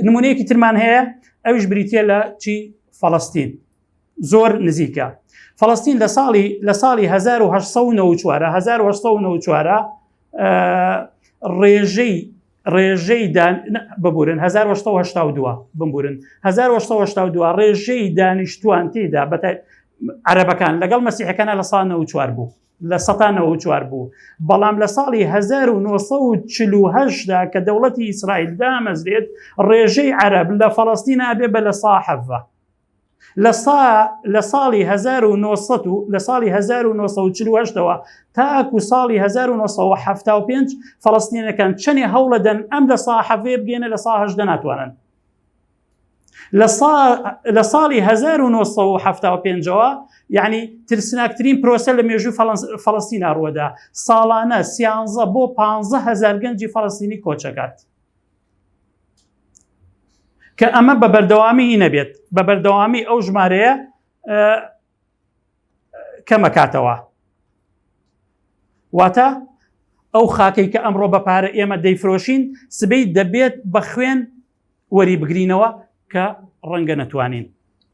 نمونەیەکی ترمان هەیە ئەویش بریتە لە چی فەڵستین زۆر نزیکە فەڵستین لە ساڵی لە ساڵی 1994 1994 ڕێژەی ڕێژەی دان ببورن 1982 بمبورن 1982 ڕێژەی دانیشتوان تێدا بەتای عەرەبەکان لەگەڵ مەسیحەکانە لە ساڵ 94 بوو لە سەتا 94 بوو بەڵام لە ساڵی 1948 دا کە دەوڵەتی ئیسرائیل دامەزرێت ڕێژەی عەرەب لە فەڵەستین ئەبێ بە لە سا حەڤە لە سا لە ساڵی 1900 لە ساڵی 1948ەوە تاکو ساڵی 1975 فەڵەستینەکان چەنێ هەوڵەدەن ئەم لە سا حەڤێ بگەێنە لە سا هەژدە ناتوانن لە ساڵی 1975ەوە یعنی ترسناکترین پرۆسە لە مێژوو فەڵەستینا ڕووەدا ساڵانە سیانزە بۆ 15 هزار گەنجی فەڵەستینی کۆچەکات کە ئەمە بە بەردەوامی هی نەبێت بە بەردەوامی ئەو ژمارەیە کەمەکاتەوە واتە ئەو خاکەی کە ئەمڕۆ بە پارە ئێمە دەیفرۆشین سبەی دەبێت بە خوێن وەری بگرینەوە کە ڕەنگە نەتوانین.